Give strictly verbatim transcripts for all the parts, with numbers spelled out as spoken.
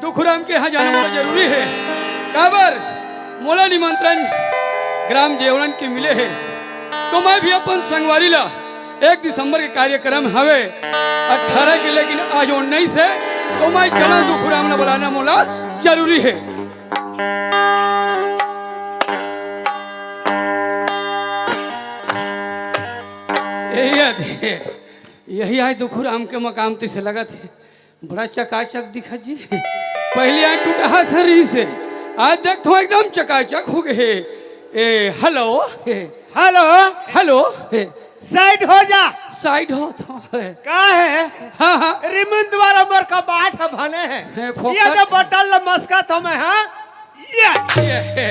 दुखुराम के यहाँ जाना मोला जरूरी हे। काबर मोला निमंत्रण ग्राम जेवड़न के मिले हे, तो मैं भी अपन संगवारी ला एक दिसंबर के कार्यक्रम हवे अठारह के, लेकिन आज उन्नीस हे, तो मैं चला दुखुराम ला बुलाना मोला जरूरी हे। यही आय, यही आय दुखुराम के मकाम तइसे लगत हे। बड़ा चकाचक दिखत जी। पहिली आय टूटहा सरी से, आज देखथों एकदम चकाचक हो गे हे। ए, हेलो। हेलो। हेलो। साइड हो जा। साइड होथों। का हे? हाँ, हाँ। रिमन द्वारा मोर कपाट ह भने हे। हे, फोकट। ये तो बटन ल मसकत हों मैं, हाँ? ये। ये,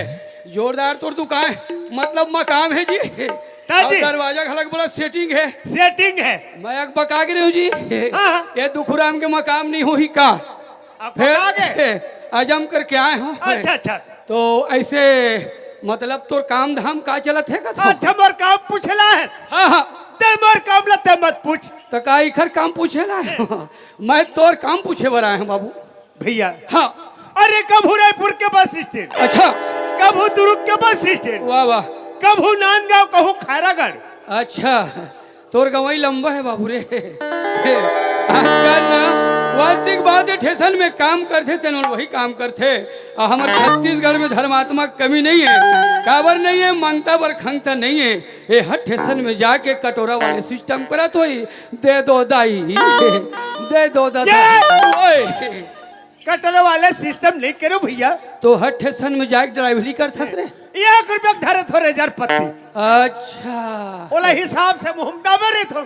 जोरदार तोर दुकान, मतलब मकाम हे जी। ता जी। अउ दरवाजा घलक बड़ा सेटिंग हे। सेटिंग हे। मैं अकबका गे रहेंव जी। हाँ, हाँ। ये दुखुराम के मकाम नइ होही का? अकबका गे? अजम करके आय हों। अच्छा, अच्छा। तो अइसे, मतलब तोर काम धाम का चलत हे कथों? अच्छा, मोर काम पूछे ला हे? हाँ, हाँ। ते मोर काम ला ते मत पूछ। त का इखर काम पूछे ला हे? मैं तोर काम पूछे बर आय हों बाबू। भइया। हाँ। अरे, कभू रायपुर के बस स्टैंड। अच्छा। कभू दुर्ग के बस स्टैंड। वाह, वाह। कभू नांदगांव, कहूँ खैरागढ़। अच्छा, तोर गंवई लंबा हे बाबू रे। आजकल ना वास्तविक बात हे, ठेसन में काम करथे तेन मन वही काम करथे। अउ हमर छत्तीसगढ़ में धर्मात्मा के कमी नइ हे, काबर नइ हे, मंगता बर खंगता नइ हे। ए हर ठेसन में जाके कटोरा वाले सिस्टम करत होही, दे दो दाई, दे दो दादा। ये ओए। कटोरा वाले सिस्टम नइ करो भइया। तो हर ठेसन में जाके ड्राइवरी करथस रे? एक रुपया के धरे थों रेजर पत्ती। अच्छा। ओला हिसाब से मुंह में दाबे रहिथों।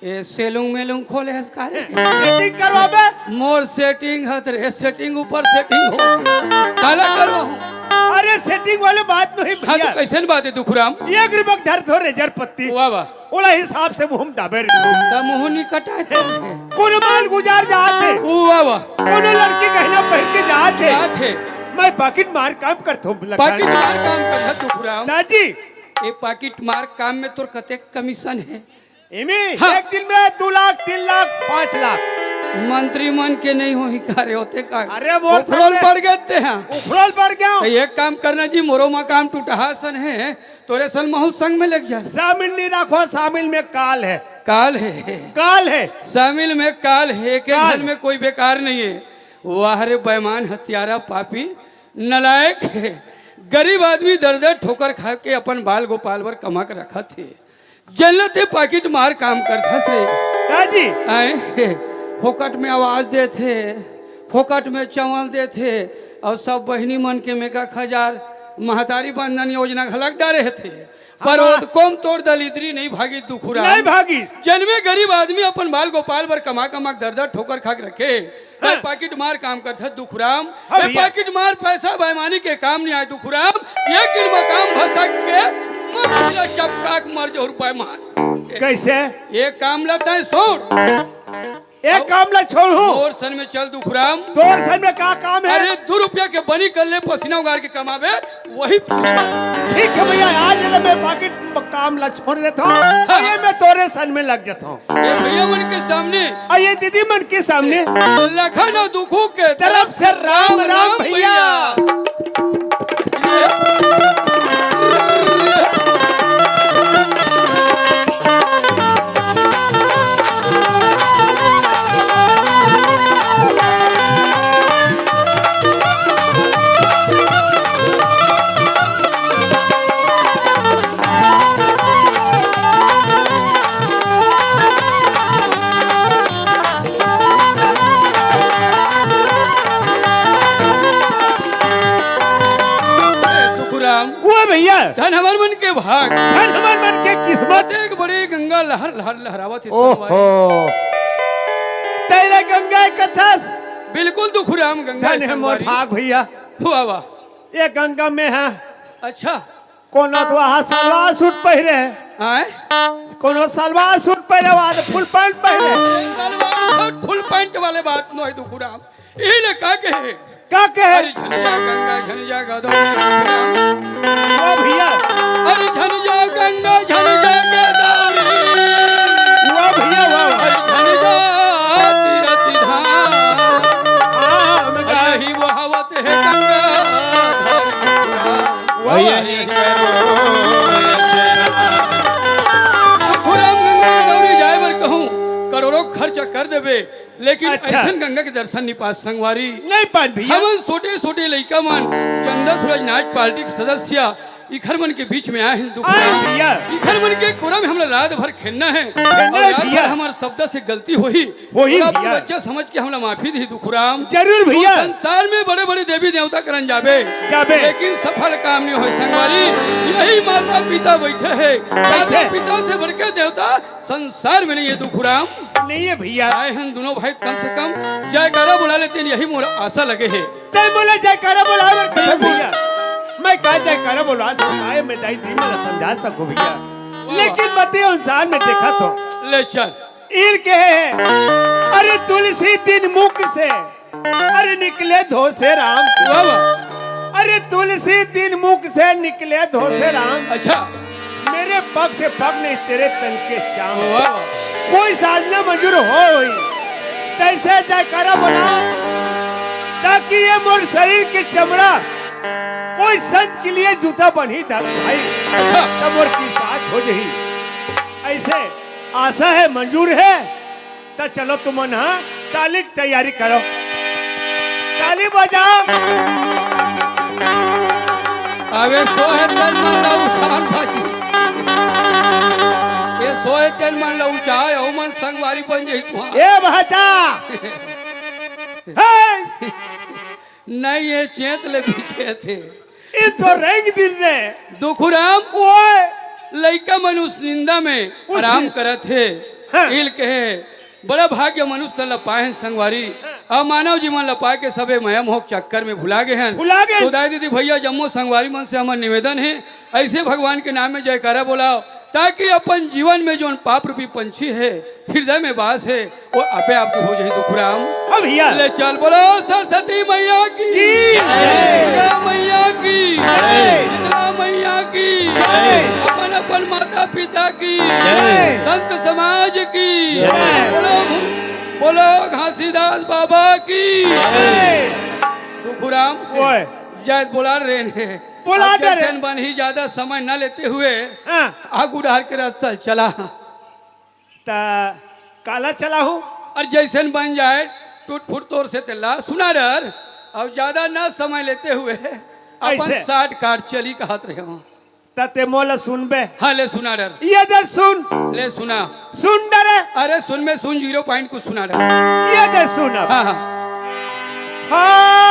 ए सेलून मेलून खोले हस का रे? सेटिंग करवाबे। मोर सेटिंग हत रे, सेटिंग ऊपर सेटिंग होथे। काला करवाहूँ? अरे सेटिंग वाले बात नोहे हाँ, भइया। तो कइसन बात हे दुखुराम? एक रुपया के धरे थों रेजर पत्ती। वाह, वाह। ओला हिसाब से मुंह में दाबे रहिथों। त मुंह नइ कटाय। कोनो माल गुजार जात हे। वाह, वाह। कोनो लड़की गहना पहिर के जात हे। जात हे। मैं पाकिट मार काम करथों, लखन। पाकिट मार काम करथस दुखुराम? दाजी। ए पाकिट मार काम में तोर कतेक कमीशन हे? एमे हाँ। एक दिन में दू लाख, तीन लाख, पाँच लाख। मंत्री मन के नइ होही का रे, ओते का? अरे, मोर उखरोल संग में पड़ गे ते हा। उखरोल पड़ गेंव। त एक काम करना जी, मोरो मकाम टूटहा सन हे, तोरे सन महूँ संग में लेग जा। सामिल नइ राखों, सामिल में काल हे। काल हे। काल हे। सामिल में काल हे, एक काल। झन में कोई बेकार नइ हे। वाह रे बेईमान, हत्यारा, पापी, नालायक हे। गरीब आदमी दर दर ठोकर खा के अपन बाल गोपाल बर कमा के रखत हे। जल्लत हे पाकिट मार काम करथस रे। दाजी। आय, फोकट में आवाज देथे, फोकट में चावल देथे, अउ सब बहिनी मन के मेका खजार महतारी बंदन योजना घलक डारे हथे। पर हाँ। ओतकोम तोर दलिद्री नइ भागी दुखुराम। नइ भागी। जनमे गरीब आदमी अपन बाल गोपाल बर कमा कमा के दर दर ठोकर खा के रखे। हाँ। ए पाकिट मार काम करथस दुखुराम। हाँ ए भइया। पाकिट मार पैसा बेईमानी के काम नइ आय दुखुराम। एक दिन मकाम भसक के मर जा, चपका के मर जा अउ बेईमान। कइसे? ए काम ल तैं छोड़। ए काम ल छोड़हूँ। मोर सन में चल दुखुराम। तोर सन में का काम हे? अरे दू रुपया के बनी कर ले, पसीना उगार के कमाबे। वही पूरी बात। ठीक हे भइया, आज ले मैं पाकिट म-, काम ला छोड़ देथों। हाँ। अउ ये मैं तोरे सन में लग जाथों। ये भइया मन के सामने। अउ ये दीदी मन के सामने। लखन अउ दुखू के तरफ से राम राम भइया। दुखुराम। ओ भइया। धन हमर मन के भाग। धन हमर मन के किस्मत। एक बड़े गंगा लहर लहर लहरावत हे ओहो। संगवारी। तैले गंगा कथस। बिल्कुल दुखुराम गंगा धन हे मोर संगवारी। भाग भइया। वाह, वाह। ये गंगा में हे। अच्छा। कोनो तो वहाँ सलवार सूट पहिरे हे। आय? कोनो सलवार सूट पहिरे, वहाँ तो फुल पैंट पहिरे हे। सलवार सूट फुल पैंट वाले बात नोहे दुखुराम। इही ले का कहे? का कहे? अरे झन जा गंगा, झन जा गोदावरी। वाह भइया। अरे झन जा गंगा, झन जा गोदावरी। वाह भइया, वाह, वाह। अरे झन जा तीरथ धाम। कर देबे, लेकिन अच्छा। अइसन गंगा के दर्शन नहीं पास संगवारी। नहीं पान भैया। हमन छोटे-छोटे लइका मन, चंदा सूरज नाच पार्टी के सदस्य, इखर मन के बीच में आए हैं दुखराम। अरे भैया। इखर मन के कोरा में हमला रात भर खेलना है। खेलना और है रात भैया। भर हमार शब्द से गलती होही। होही तोला अपन भैया। बच्चा समझ के हमला माफी दी दुखराम। जरूर तू भैया। संसार में बड़े-बड़े देवी देवता करन जाबे। जाबे। लेकिन सफल काम नहीं होय संगवारी। यही माता पिता बैठे हैं। बैठे। माता पिता से बढ़ के देवता संसार में नहीं है दुखराम। नहीं है भैया। आए हैं दोनों भाई, कम से कम जयकारा बुला लेते हैं, यही मोर आशा लगे है। तै मोला जयकारा बुलाए बर कहे बिल्कुल। भैया। मैं का जयकारा बुला सकता है, मैं दाई दी मोला समझा सकूं भैया। वाह, वाह। लेकिन बते अनुसार में देखा तो ले चल। ईल कहे है, अरे तुलसी दिन मुख से, अरे निकले धोसे राम। वाह, वाह। अरे तुलसी दिन मुख से निकले धोसे राम। अच्छा। मेरे पग से पग नहीं तेरे तन के श्याम। वाह, वाह। कोई साधना मंजूर हो होही, तैसे जयकारा बोला, ताकि ये मोर शरीर के चमड़ा कोई संत के लिए जूता बनी था भाई। अच्छा। तब मोर की बात हो जही। ऐसे आशा है, मंजूर है, त चलो तुमन ह ताली के तैयारी करो, ताली बजाओ। अबे सोहे तेन मन ला उछाल भाजी, ये सोहे तेन मन ला उछाल, ओ मन संगवारी बन जाई तुहां। ए भाचा। हे! नहीं, ये चेत ले भी चेत है। ये तो रेंग दिन रे। दुखुराम, ओए। लइका मन उस निंदा में उस आराम करत हे। हाँ। ईल कहे, बड़ा भाग्य मनुष्य तन ल पाए हैं संगवारी। हाँ। अब मानव जीवन ल पाए के सबे मया मोह के चक्कर में भुला गए हैं। भुला गए। तो दाई दीदी भैया जम्मो संगवारी मन से हमर निवेदन है, ऐसे भगवान के नाम में जयकारा बोलाओ, ताकि अपन जीवन में जोन पाप रूपी पंछी है, हृदय में बास है, वो आपे आप हो जाही दुखुराम। हाँ भैया। ले चल बोलो सरस्वती मैया की। की। दुर्गा मैया की। जय। शीतला मैया की। जय। अपन अपन माता पिता की। जय। संत समाज की। जय। बोलो भू-, बोलो घासीदास बाबा की। जय। दुखुराम। ओए। जय बोला रे ने। बोला अब दे रे। जैसन बन ही ज्यादा समय न लेते हुए हाँ। आगू डहर के रास्ता चला। त काला चलाहूं? अरे जैसन बन जाए, टूट फूट तोर से तेला सुना डर। अब ज्यादा ना समय लेते हुए अपन ऐसे। Shortcut चली कहत रहे हो। त ते मोला सुनबे? हाँ, ले सुना डर। ये दे सुन। ले सुना। सुन डरे। अरे सुन में सुन, zero point कुछ सुना डर। ये दे सुन अब। हाँ, हाँ। हाँ।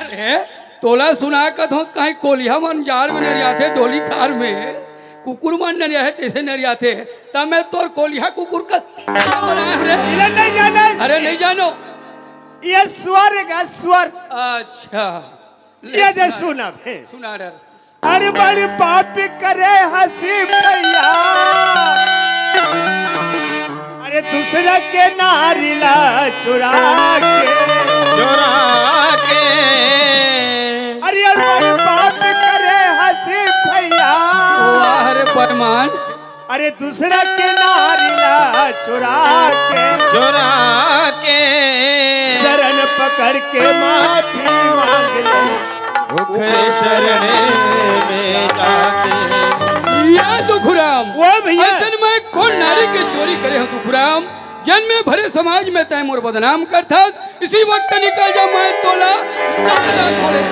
अरे, तोला सुना कथों, कहीं कोलिहा मन जाड़ में नरियाथे, डोली खार में कुकुर मन नरियाथे, तैसे नरियाथे। त मैं तोर कोलिहा कुकुर का बनाया रे। इला नहीं जाने। अरे, नहीं जानो। ये स्वर का स्वर। अच्छा। ये दे सुना। सुना अब, हे। सुना डर। अरे बड़ी पापी करे हंसी भैया, अरे दूसरा के नारी ला चुरा के। चुरा के। अरे, अरे बड़ी पापी करे हंसी भैया। वाह रे बेईमान। अरे दूसरा के नारी ला चुरा के। चुरा के। शरण पकड़ के माफी मांग ले। ओखरे शरण में जाते। या दुखुराम। वो भैया। अइसन मैं कौन नारी के चोरी करे हूँ दुखुराम? जन में भरे समाज में तय मोर बदनाम करथस, इसी वक्त निकल जा, मैं तोला ना छोड़े।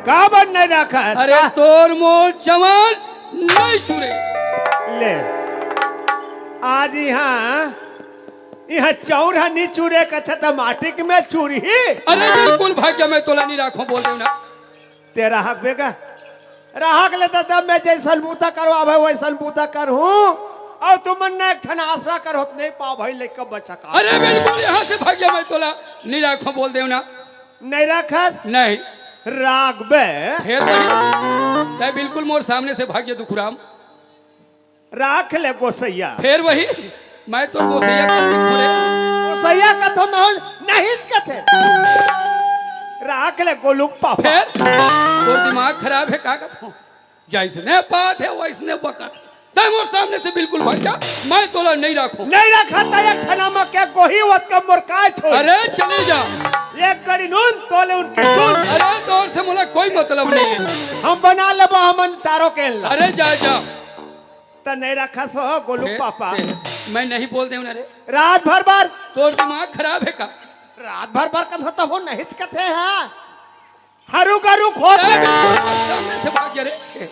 का बन नहीं रखा है? अरे का? तोर मोर जवान नहीं चुरे। ले। आज यहाँ, यहाँ चौर ह नहीं चुरे कथे त माटी के में चुरही। अरे बिल्कुल भाग्य मैं तोला नहीं राखो बोल देव ना। ते राहक बेगा। राहक ले दादा मैं जैसन बूता करवावे वैसन बूता करहूँ। और तुमन ने एक ठन आसरा करहोत नहीं पाव भाई लेके बचा का। अरे बिल्कुल यहाँ से भाग्य मैं तोला नहीं राखो बोल देव ना। नहीं राखस? नहीं। राखबे। फेर वही। तय बिल्कुल मोर सामने से भाग्य दुखुराम। राख ले गोसैया। फेर वही। मैं तो गोसैया कथों रे। गोसैया कथों न हो, नहीं कथे। राख ले गोलू पापा। फेर? तोर दिमाग खराब है का कथों? जैसने बात है वैसने बकत। तय मोर सामने से बिल्कुल भाग जा, मैं तोला नहीं राखों। नहीं राखा त एक ठना म के गोही वत का मोर काय छोड़। अरे चले जा। एक कड़ी नून, तोले उनके खून। अरे, तोर से मोला कोई मतलब नहीं है। हम बना लेबो, हमन तारो के ला। अरे, जा, जा। त नहीं रखस हो, गोलू ए, पापा। ए, मैं नहीं बोल देव ना रे। रात भर बर। तोर दिमाग खराब है का? रात भर बर कथो तभो नहीं कथे, हाँ। हरू गरू खोत ए, सामने से भाग जा रे। ए,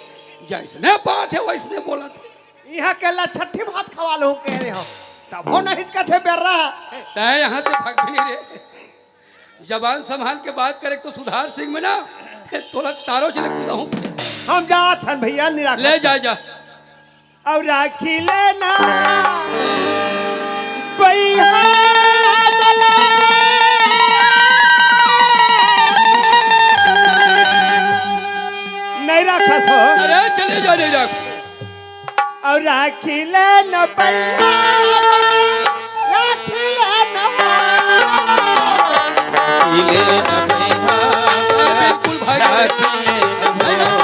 जैसने बात है, वैसने बोलत है। इहाँ के ला छठी भात खवा लूँ कह रहे हो, तभो नहीं कथे बेर्रा। तै यहाँ से भाग भी नहीं रे। जबान संभाल के बात करे तो सुधार सिंह में ना, तोला तारो चले कुदाऊं। हम जात हन भैया, निराकरण। ले जा, जा। अब राखी लेना भैया। नहीं रखा सो। अरे चले जा, नहीं रख। और राखी लेना भैया, राखी लेना। राखी लेना भैया, अरे बिल्कुल भाई। राखी लेना हो।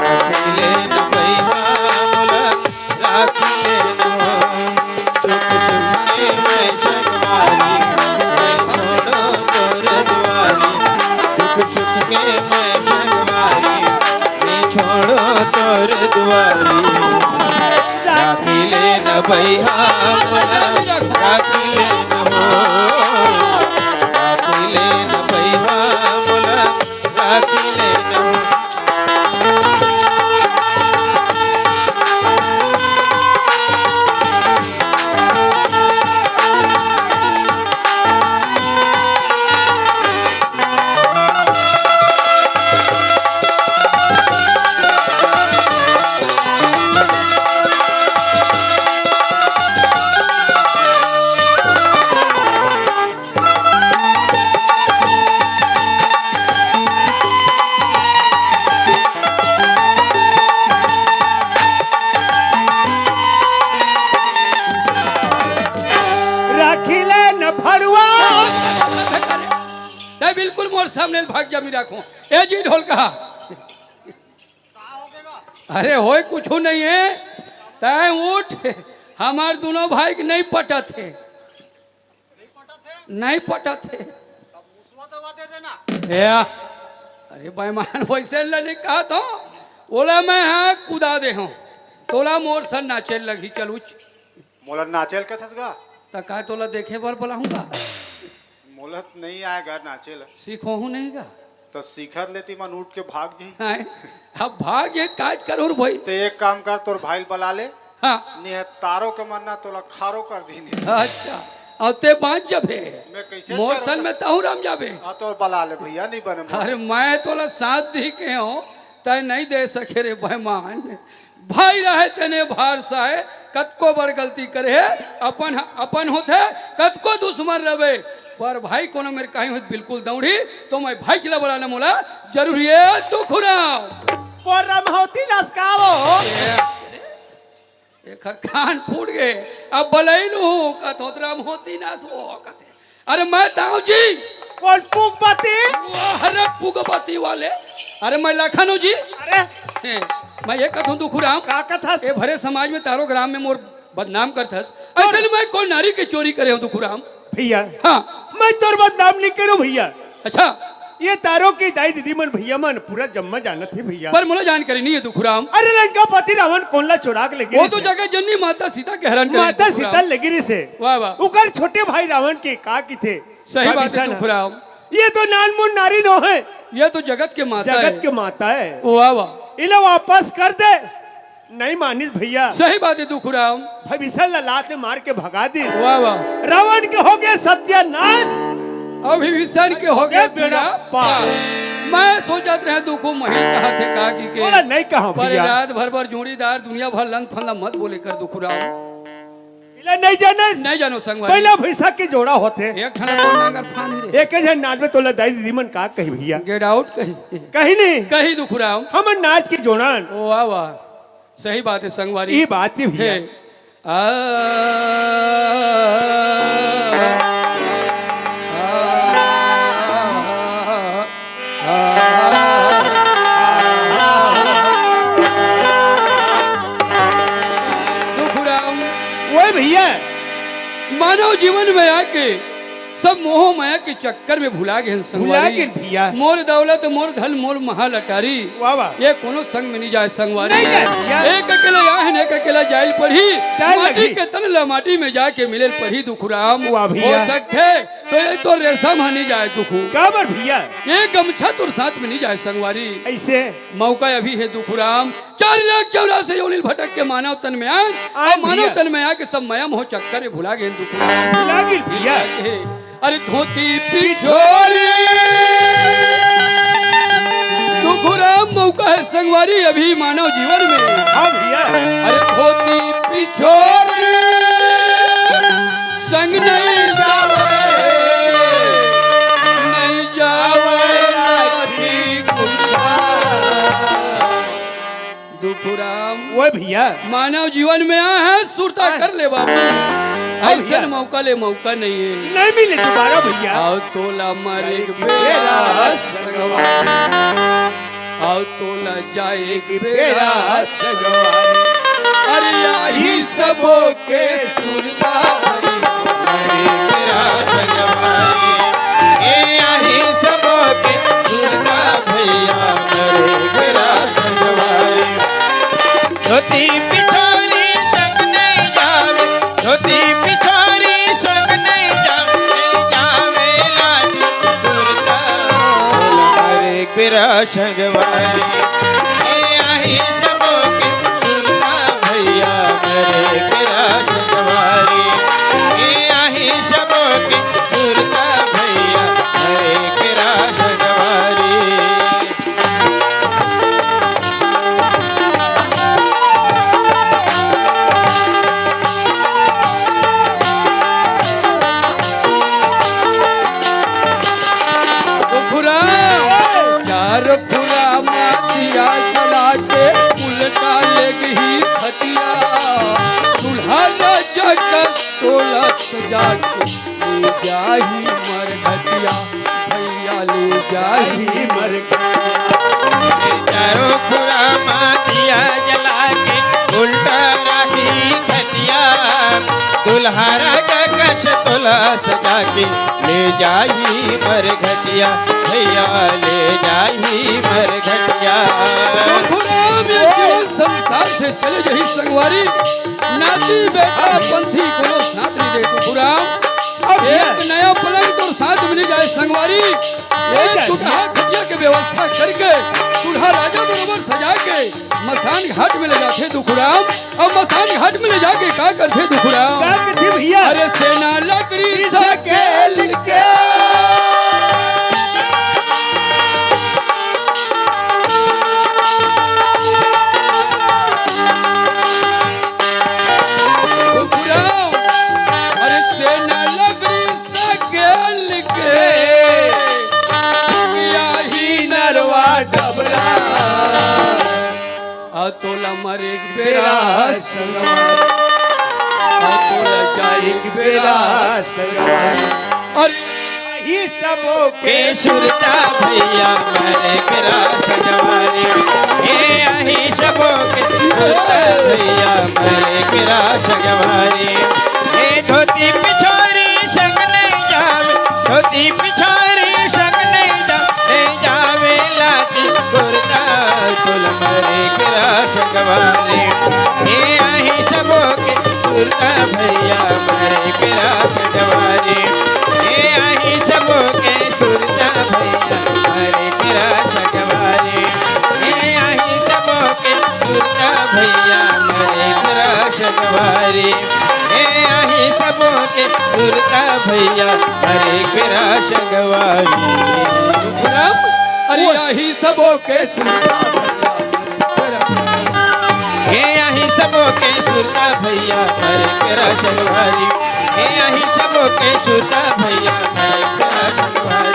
राखी लेना भैया, राखी लेना हो। सुख सुख के मैं संगवारी, मैं छोड़ो तोर दुआरी। सुख सुख के मैं संगवारी, मैं छोड़ो तोर दुआरी। राखी लेना भैया मोला, राखी लेना हो। राखी लेना भैया मोला, राखी लेना हो। राखी ले न भरुआ। तै बिल्कुल मोर सामने भाग जा, मी राखो। ए जी ढोलका। अरे होय कुछू नहीं है, तै उठ, हमार दोनों भाई के नहीं पटत है। नहीं पटत हे। तब मुसवा दवा दे देना। ए, अरे बेईमान, वैसे ल नहीं कहत हो। ओला मैं हाँ कुदा दे हूँ। तोला मोर सन नाचे लगही, चल उच। मोला नाचेल कथस गा? त का तोला देखे बर बुलाहूँ गा? मोला त नहीं आय गा नाचेल। सीखोहूँ नहीं गा? त सीखत लेती मन उठ के भाग जाही। हाँ, अब भाग जाही त काज करूँ भाई। ते एक काम कर, तोर भाई ल बुला ले। हाँ। निहतारो के मन ना तोला खारो कर दीन। अच्छा, अब ते बांच जबे। मैं कैसे मोर सन में तहूँ रम जाबे। हाँ, तो बला ले भैया, नहीं बने मोर अरे, सन। मैं तोला साथ दी के हूँ, तय नहीं दे सके रे बेईमान। भाई रहे तेने भार सहे, कतको बड़ गलती करे हे, अपन, अपन होथे, कतको दुश्मन रहे, पर भाई कोनो मेर कहीं होत बिल्कुल दौड़ी, तो मैं भाई चला बला ले मोला, जरूरी है दुखुराम। कोरम होती नसकावो। एखर कान फूट गे। अब बलैलू हूँ, कथोत राम होती ना सो कथे। अरे मैं ताऊ जी। कौन पुगबती? अरे पुगबती वाले। अरे मैं लखनऊ जी। अरे। हे, मैं ये कथूँ दुखुराम। का कथस? ए भरे समाज में तारो ग्राम में मोर बदनाम करथस। अइसे मैं कोई नारी के चोरी करे हूँ दुखुराम? भैया। हाँ। मैं तोर बदनाम नहीं करूँ भैया। अच्छा। ये तारो के दाई दीदी मन भैया मन पूरा जम्मा जानत हे भैया। पर मोला जानकारी नहीं है दुखुराम। अरे लंकापति रावण कोन ला चुरा के लेगे वो तो जगत जननी माता सीता के हरण करे माता सीता लेगे रिसे। वाह, वाह। उकर छोटे भाई रावण के का किथे? सही बात है दुखुराम। ये तो नानमुन नारी नो है। ये तो जगत के माता है। जगत के माता है। वाह, वाह। इला वापस कर दे। नहीं मानिस भैया। सही बात है दुखुराम। भविष्य ला लात ले मार के भगा दिस। वाह, वाह। रावण के हो गए सत्यानाश। अभी विभीषण के हो गए बेड़ा पार। मैं सोचत रहे दुखू महिल कहा थे का की के। बोला नहीं कहा पर भैया। रात भर भर जोड़ीदार दुनिया भर लंग फंदा मत बोले कर दुखुराम। इला नहीं जाने। नहीं जानो संगवारी। पहला भैंसा के जोड़ा होते। एक ठन कोन नांगर फानी रे। एक जन नाच में तोला दाई दीदी मन का कही भैया। Get out कही। कही नहीं। कही दुखुराम। हम नाच के जोड़ान। ओ वाह वाह। सही बात है संगवारी। ये बात ही भैया। हे। आ, आ, आ, आ, दुखुराम। ओए भैया। मानव जीवन में आके सब मोह माया के चक्कर में भुला गे हन भुला संगवारी। गे भैया। मोर दौलत, मोर धन, मोर महल अटारी, वाह, वाह। ये कोनो संग में नहीं जाए संगवारी। नहीं जाए भैया। एक अकेला आए हन, एक अकेला जाइल पड़ही। जाए माटी लगही। के तन ला माटी में जाके मिले पड़ही दुखुराम। वाह भैया। हो सकथे तो ये तो रेशम ह नहीं जाए दुखू। काबर भैया? ये गमछा तोर साथ में नहीं जाए संगवारी। ऐसे? मौका अभी है दुखुराम। चार लाख चौरासी योनिल भटक के मानव तन में आन, आन और मानव भैया। तन में आके सब माया मोह चक्कर में भुला गे दुखुराम। भुला गे भैया। अरे धोती पिछोरी। दुखुराम मौका है संगवारी अभी मानव जीवन में। हाँ भैया। अरे धोती पिछोरी। संग नहीं जावे, नहीं जावे लाठी कुल्हार। दुखुराम। ओए भैया। मानव जीवन में आए हैं, सुरता आए। कर ले बाबू। हाँ ऐसे भैया। मौका ले मौका नहीं है। नहीं मिले दोबारा भैया। आओ तोला मरे एक एक बेरा बेरा संगवारी। आओ तोला जाए एक बेरा संगवारी। अरे आही सबो के सुरता भैया। मरे बेरा संगवारी। ए आही सबो के सुरता भैया। मरे बेरा संगवारी। धोती पिछोरी संग नहीं जावे, धोती पिछोरी संग नहीं जावे, जावे लाठी कुर्ता। बोल मरे बेरा संगवारी, ए आही सबो के सुरता भैया, मरे बेरा संगवारी, ए आही सबो के सुरता भैया, मरे बेरा संगवारी। खुराम, चार खुराम दिया जला के उल्टा ले गई खटिया। दूल्हा राजा का टोला सजा के ले जाही मर घटिया। भैया ले जाही मर चारों खुरामा दिया जला के उल्टा राखी खटिया। दुल्हा राजा कस तोला सजा के ले जाही मर घटिया। भैया ले जाही मर घटिया। खुराम ये जीवन संसार से चले जही संगवारी। नाती बेटा पंथी कोनो साथ नहीं दे खुराम। अब एक नया पलंग तोर साथ में नहीं जाए संगवारी। एक टूटहा खटिया के व्यवस्था करके दूल्हा राजा बरोबर सजा के मसान घाट में ले जाथे दुखुराम। अब मसान घाट में ले जाके का करथे दुखुराम? का करथे भैया? अरे सेना लकड़ी सकेल के। दुखुराम, अरे सेना लकड़ी सकेल के, आही नरवा डबरा। आ तोला मरे एक बेरा संगवारी, आ तोला जाए एक बेरा संगवारी। अरे आही सबो के सुरता भैया मरे बेरा संगवारी। हे आही सबो के सुरता भैया मरे बेरा संगवारी। हे धोती पिछोरी संग नहीं जावे, धोती पिछोरी संग नहीं जावे, नहीं जावे लाठी कुर्ता। कुल मरे बेरा संगवारी। हे आही सबो के सुरता भैया मरे बेरा संगवारी। हे आही सबो के सुरता भैया मरे बेरा संगवारी। हे आही सबो के सुरता भैया मरे बेरा संगवारी। हे आही सबो के सुरता भैया मरे बेरा संगवारी। राम, अरे आही सबो के सुरता भैया। हे आही सबो के सुरता भैया, मरे बेरा संगवारी। हे आही सबो के सुरता भैया, मरे बेरा संगवारी।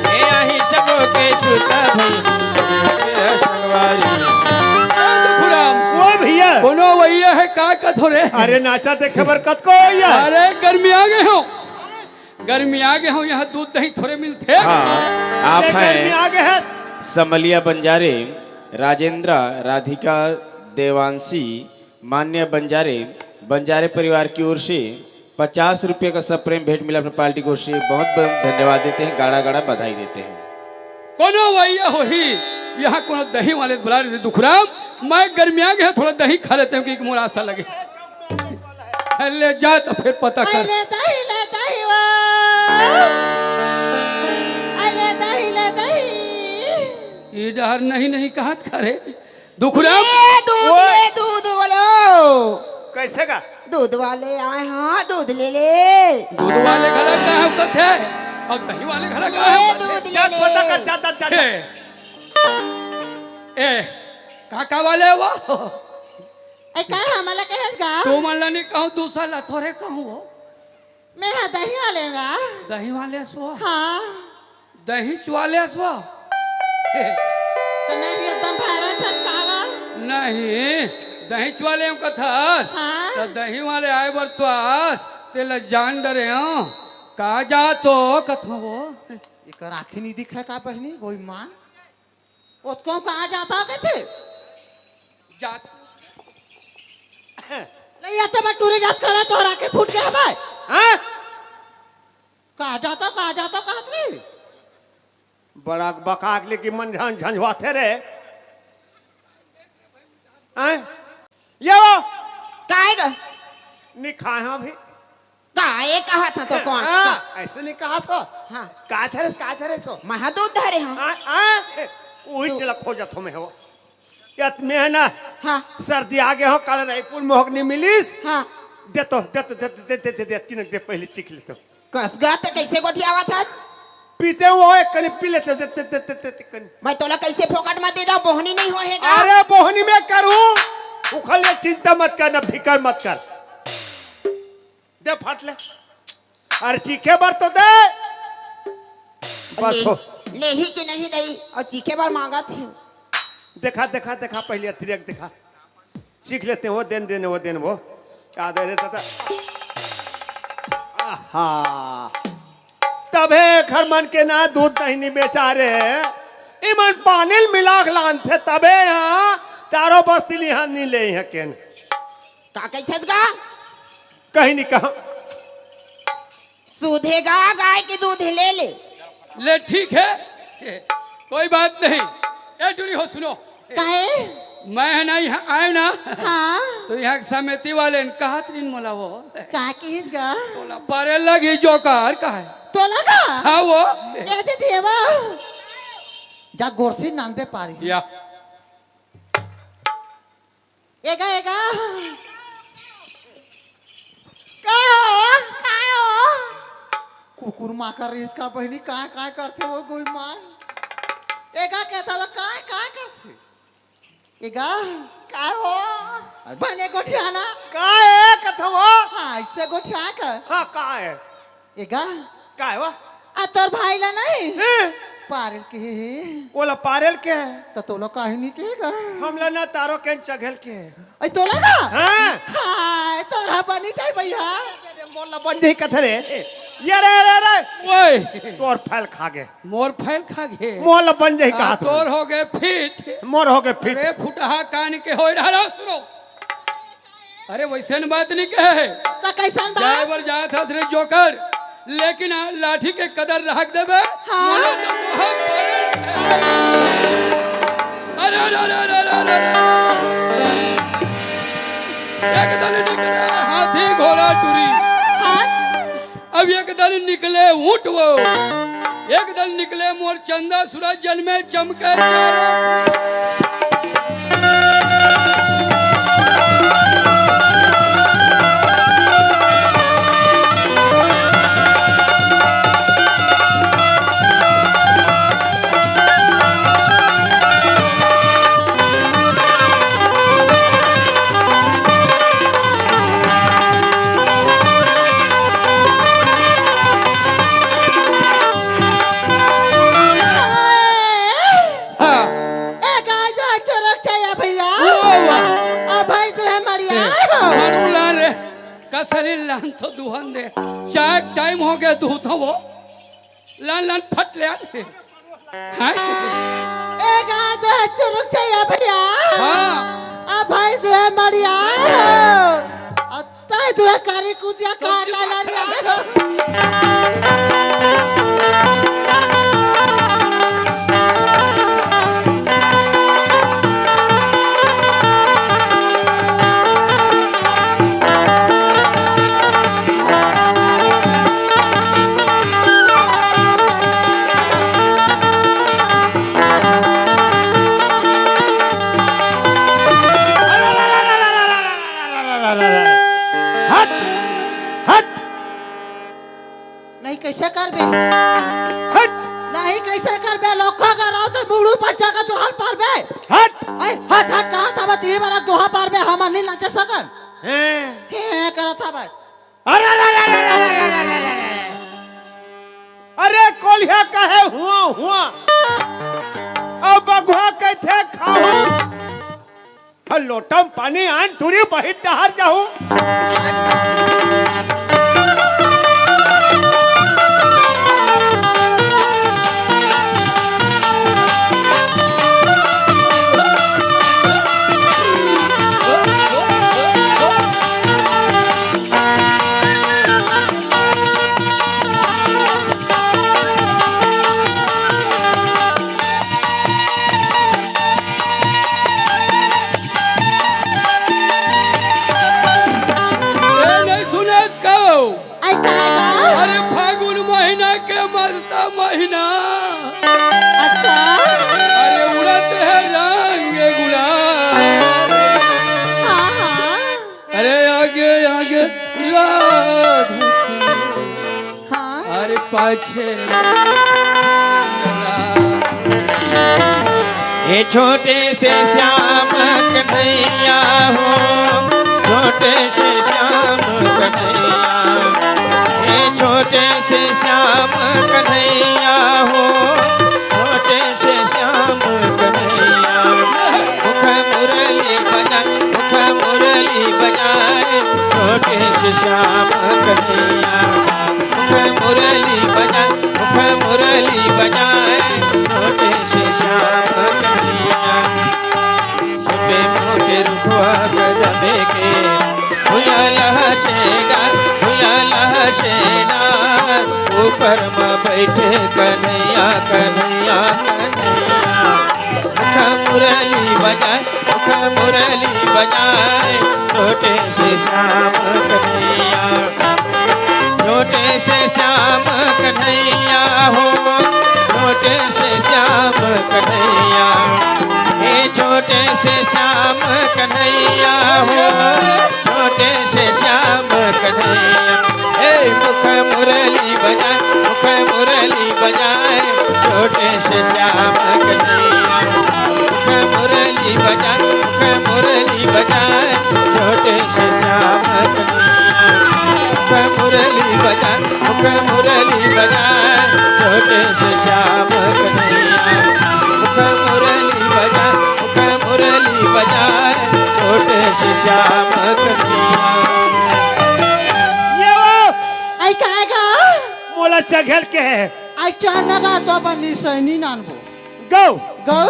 हे आही सबो के सुरता भैया, मरे बेरा संगवारी। खुराम। ओ भैया। कोनो वैया है का कथो रे? अरे नाचा देखे बर कतको वैया। अरे गर्मी आ गए हो। गर्मी आ गए हो, यहाँ दूध दही थोड़े मिलथे। हाँ, आप हैं समलिया बंजारे, राजेंद्र, राधिका, देवांशी, मान्य बंजारे, बंजारे परिवार की ओर से पचास रुपये का सब प्रेम भेंट मिला अपने पार्टी को, से बहुत बहुत धन्यवाद देते हैं, गाड़ा गाड़ा बधाई देते हैं। कोनो भैया होही, यहाँ कोनो दही वाले बुला रहे थे, दुखराम, मैं गर्मिया गया, थोड़ा दही खा लेते हैं, क्योंकि मोर आसा लगे। ले जा तो फिर पता कर। ले दही, ले दही वो। ले दही, ले दही। ये डहर नहीं, नहीं कहत करे। दुखराम। ए, दूध ओए। ले, दूध वालो। कैसे का? दूध वाले आए, हाँ, दूध ले ले। दूध वाले घला का हम कथे, अब दही वाले घला का ले, हम कथे। दूध ले जा, ले। पता कर, जा, जा, जा, जा। ए, ए, काका वाले वो। ए, का हमला कहेस गा? तू मन ला नहीं कहूँ, दूसर ला थोरे कहूँ वो। मैं हा दही वाले गा। दही वाले सो? हाँ। दही चुवाले सो? तो नहीं, एकदम भारा छचकावा। नहीं, दही चुवाले हम कथस। हाँ। तो दही वाले आए बर तो आस, तेला जान डरे हो। का जा तो कथो वो? एकर आँखी नहीं दिखे का बहिनी, गोई मान? ओतको कहाँ जाता कथे? जात। ले, ये तो मैं टूरी जात करे, तोहरा के फूट गया भाई। हाँ? कहाँ जाता, कहाँ जाता, कहाँ थे? बड़ा बकाक ले कि मन झन झंझवाथे रे। हैं? ये वो। काहे ग? नहीं खाए हैं अभी। काहे कहा था तो कौन? हाँ, ऐसे नहीं कहा सो। हाँ। का धरे, का धरे सो? महा दूध धरे हो। हाँ, हाँ। वही चला खोजत हो मैं हो। यात में ना। हाँ। सर्दी आ गया हो, काल रायपुर में होक नहीं मिलिस। हाँ। दे तो, दे तो, दे, दे, दे, दे, दे, तीन दे पहले चीख ले तो। कस गा ते कैसे गोठियावत हस? पीते वो एक कनी पी लेते, दे, दे, दे, दे, दे, कनी। मैं तोला कैसे फोकट में दे जाऊं, बोहनी नहीं हो है का? अरे बोहनी में करूं, उखल ले चिंता मत कर, ना फिकर मत कर। दे फट ले। अरे चीखे बर तो दे। बस ले, हो। ले ही कि नहीं दई, और चीखे बर मांगत है। देखा, देखा, देखा, पहले अतिरेक देखा। चीख लेते हो, देन, देन वो, देन वो। का दे रे दादा? आहा। तभे घर मन के ना दूध दही नहीं बेचा रे। इमन पानी ल मिला के लानथे तभे यहाँ चारों बस्ती लिहान नहीं ले हैं केन। का कहिथस गा? कहीं नहीं कहा। सूधे गा गाय के दूध ले ले। ले ठीक है, कोई बात नहीं। ए टूरी हो सुनो। काहे? मैं है ना यहाँ आए ना। हाँ। तो यहाँ के समिति वाले ने कहा तरीन मोला वो। का किस गा? बोला पारे लगी जोकर कहा है। तोला गा? हाँ वो। ए दे देवा। जा गोरसी नान पे पारी। या। एगा, एगा। का हो? काय हो? कुकुर माकर इसका बहिनी काय, काय करथे वो गोई मान? एगा कहता तो काय, काय करथे? एगा। काय हो? अरे बने गोठियाना। काय है कथो वो? हाँ, इससे गोठिया कर। हाँ, काय है? एगा। काय हो? आ तोर भाई ला नहीं? हैं? पारेल के हे। ओला पारेल के हे। त तोला काहे नहीं कहेगा? हमला ना तारो के चघेल के हे। ऐ तोला का? हाँ। हाय, तोरा बनी जाए भैया। अरे मोला बन जाई कथे रे। ये रे, रे, रे। ओए। तोर फैल खा गे। मोर फैल खा गे। मोला बन जाई आ, कहा तू। तोर हो गए फिट। मोर हो गए फिट। अरे फुटहा कान के होय ढारो सुनो। अरे वैसन बात नहीं कहे। त कैसन बात? जाए बर जात हस रे जोकर, लेकिन आ लाठी के कदर रख देबे। हाँ। बोले तो तोहे पड़े। अरे, अरे, अरे। एक दल निकले हाथी घोड़ा टूरी। हाँ। अब एक दल निकले ऊंट वो, एक दल निकले मोर चंदा सूरज जन्मे चमके चारों। हाँ। ए गाय जो चुरुक चाहिए भैया। वाह, वाह। अब भाई जो है मरिया ए, हो। मारू ला रे, कसरी लान तो दुहन दे। चार टाइम हो गया दूध हो वो। लान लान फट ले आ। हाँ? ए गाय जो है चुरुक चाहिए भैया। हाँ। अब भाई जो है मरिया हो। अब तय तू करी कुदिया का का लड़िया हो। हट, हट। नहीं, कैसे करबे? हट। नहीं, कैसे करबे? लोखा का रहो तो मुड़ू पर जाकर जोहार पारबे। हट। ए, हट, हट, कहा था बा, तीन बार जोहार पारबे, हम नहीं नाचे सकन। हैं। हैं, करत था बा। अरे, अरे, अरे, अरे, अरे, अरे, अरे, अरे, अरे। अरे, कोलिहा कहे हुआ, हुआ। अब बघवा कहते खाहू। अउ लोटा म पानी आन टूरी बहित डहर जाहू। ए, नहीं सुनेस का? आई का गा? अरे, फागुन महीना के मस्त महीना। अच्छा। अरे, उड़त है रंग गुलाल। हाँ, हाँ। अरे, आगे, आगे राधा। हाँ। अरे, पाछे हे छोटे से श्याम कन्हैया हो, छोटे से श्याम कन्हैया, हे छोटे से श्याम कन्हैया हो, छोटे से श्याम कन्हैया। मुख मुरली बजाए, मुख मुरली बजाए, छोटे से श्याम कन्हैया। मुख मुरली बजाए, मुख मुरली बजाए, छोटे से श्याम कन्हैया। छोटे मोटे रुखवा गजबे के, भुइयां लहचे डार, भुइयां लहचे डार, ऊपर म बैठे कन्हैया, कन्हैया, कन्हैया। मुख मुरली बजाए, मुख मुरली बजाए, छोटे से श्याम कन्हैया। छोटे से श्याम कन्हैया हो, छोटे से श्याम कन्हैया, हे छोटे से श्याम कन्हैया हो, छोटे से श्याम कन्हैया। हे मुख मुरली बजाए, मुख मुरली बजाए, छोटे से श्याम कन्हैया। मुख मुरली बजाए, मुख मुरली बजाए, छोटे से श्याम कन्हैया। मुख मुरली बजाए, मुख मुरली बजाए, छोटे से श्याम कन्हैया। मुख मुरली बजाए, मुख मुरली बजाए, छोटे से श्याम कन्हैया। ये वो आई का गा? मोला चघेल के हे। आई चानगा तो बनी सैनी नानबो। गौ। गौ।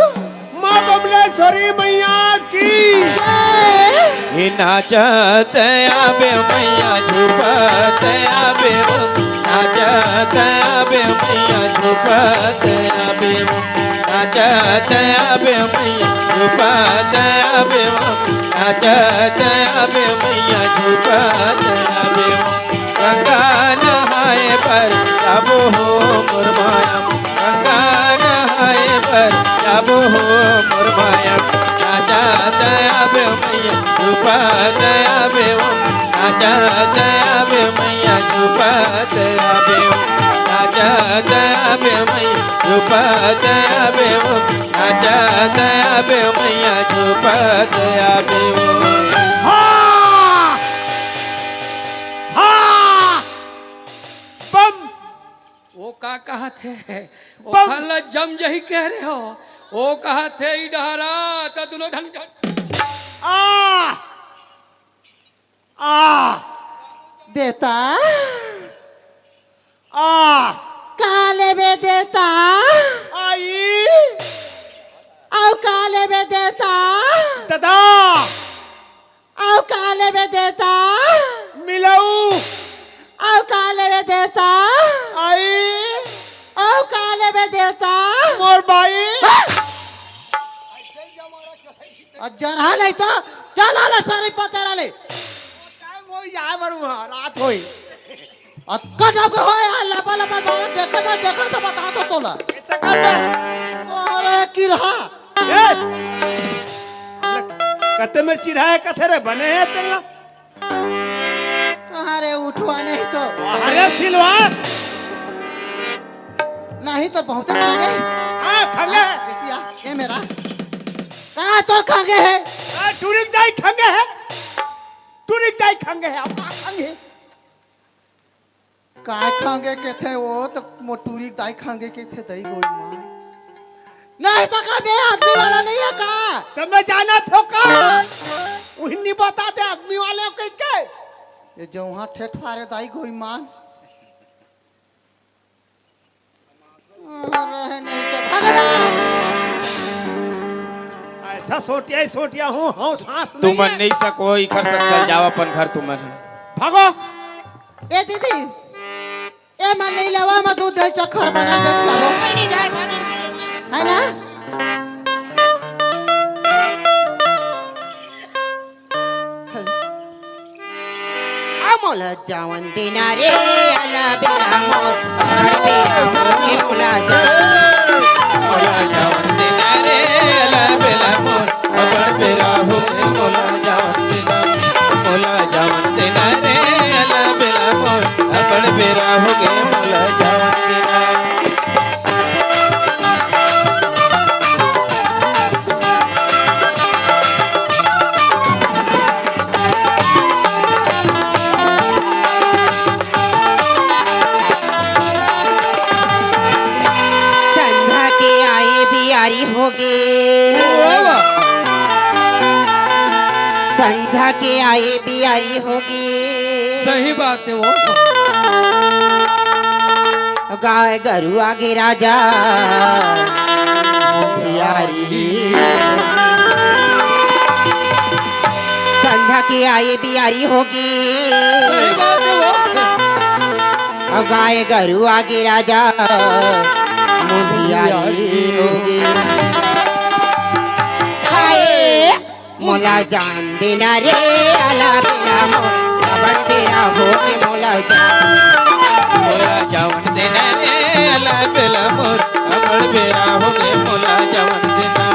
माँ बमलेश्वरी मैया की। जय। हे नाचत आबे मैया, झूपत आबे हो। नाचत आबे मैया, झूपत आबे हो। नाचत आबे मैया, झूपत आबे हो। नाचत आबे मैया, झूपत आबे हो। गंगा नहाए बर जाबो हो मोर माया, गंगा नहाए बर जाबो हो मोर माया। नाचत आबे मैया, झूपत आबे हो। नाचत आबे मैया, झूपत आबे हो। नाचत आबे मैया, झूपत आबे हो। नाचत आबे मैया, झूपत आबे हो। हाँ! हाँ! बम! वो का कहत हे? वो बम! खाला जम जही कह रहे हो। वो कहत हे, ई डहरा, त दुनो ढंग ढंग। आ! आ! देता? आ! का लेबे देता? आई! अउ का लेबे देता? ददा! अउ का लेबे देता? मिला भाई। अउ जरहा नहीं तो चल आला सारी पता रहा ले। टाइम हो जाए बरू, हाँ, रात होई। अतका जब हो यार, लबा लबा मारा, देखा मैं देखा तो बता दो तोला। ऐसा कर बे। अरे किरहा। ए! कते में चिरहा हे कथे रे, बने हे तेला। अरे उठवा नहीं तो। अरे सिलवा। नहीं तो बहुत खंगे। हाँ, खंगे। ए मेरा। कहाँ तो खंगे हे? हाँ, टूरिक दाई खंगे हे। टूरिक दाई खंगे हे, अब का खंगे? काय खंगे केथे वो तो मोर टूरी दाई खंगे केथे दई गोई माँ। नहीं तो का मैं आदमी वाला नहीं हे का? तो मैं जाना थो का? उहिन नहीं बता दे आदमी वाले को कह के। ये जो वहाँ ठेठवारे दाई गोई माँ। अरे नहीं तो भाग रे। ऐसा सोटिया ही सोटिया हूँ, हूँ सांस नहीं तुमन है। नहीं सको, इखर सब चल जाओ अपन घर तुमन। भागो। ए दीदी, ए मन नहीं लेवा, मैं दूध दही चक्खर बनल बेच खाबो। नहीं जाए, भागे, भागे, भागे। है ना? अमोला जावन देना रे, आला बेला मोर, आला बेला मोर, मोला जावन। मोला जावन देना रे, आला बेला मोर, अबड़ बेरा होगे मोला जावन देना। मोला जावन देना रे, आला बेला मोर, अबड़ बेरा होगे मोला जावन देना। संझा के आए बियारी होगे। वाह, वाह। संझा के आए बियारी होगे। सही बात हे वो। गाय गरु आगे राजा बियारी। संझा के आए बियारी होगे। सही बात हे वो। अउ गाय गरु आगे राजा मुंधियारी होगे। हाय, मोला जान देना रे, आला बेला मोर, अबड़ बेरा होगे मोला जान। मोला जावन देना रे, आला बेला मोर, अबड़ बेरा होगे मोला जावन देना।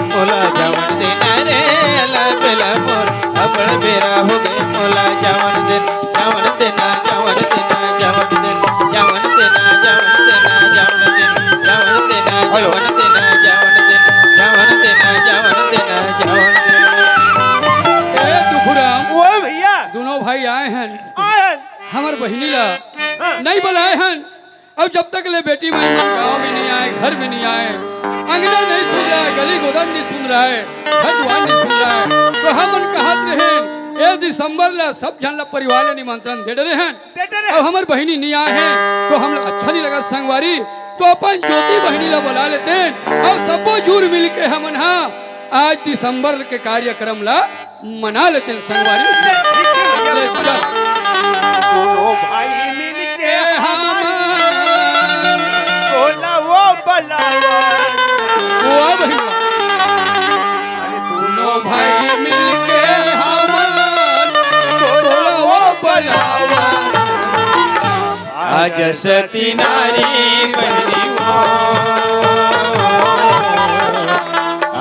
मोला जावन देना रे, आला बेला मोर, अबड़ बेरा होगे, मोला जावन देना, जावन देना, जावन देना, जावन देना, जावन देना, जावन देना, जावन देना, जावन देना, हेलो। जावन देना, जावन देना, जावन देना, जावन देना, जावन देना। ए दुखुराम, ओए भैया। दोनों भाई आए हैं। आए हैं। हमर बहिनी ला हाँ। नहीं बुलाए हैं। अउ जब तक ले बेटी माई मन गाँव में नहीं आए, घर में नहीं आए, अंगना नहीं सुधरा है, गली गोदन नहीं सुधरा है, घर दुआर नहीं सुधरा है, तो हमन कहत रहेन, ए दिसंबर ला सब झन ला परिवार ला निमंत्रण दे डरे हन। दे डरे हन। अउ हमर बहिनी नहीं आए हैं, तो हम अच्छा नहीं लगा संगवारी, तो अपन ज्योति बहिनी ला बुला लेतेन, अउ सबो जुर मिल के हमन हा आज दिसंबर के कार्यक्रम ला मना लेतेन संगवारी। ठीक है भैया। ले, चल। दोनों भाई मिलके ए हमन हमन। बोला वो बलावा। वाह भैया। अरे दोनों भाई मिलके हमन बोला वो बलावा। आज सती नारी बहिनी मोर,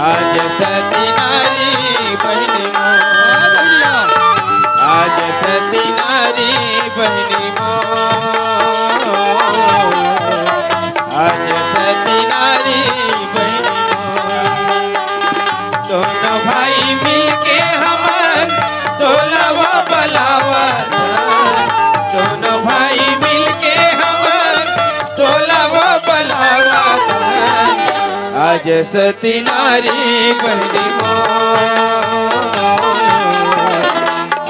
आज सती नारी बहिनी मोर, आज सती नारी बहिनी मोर, आज सती नारी बहिनी मोर। दोनों भाई मिलके हमन तोला वो बलावत हन। दोनों भाई मिलके हमन तोला वो बलावत हन। आज सती नारी बहिनी मोर,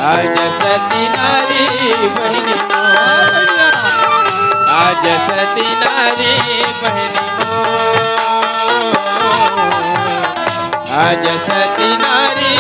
आज सती नारी बहिनी मोर, आज सती नारी बहिनी मोर। आज सती नारी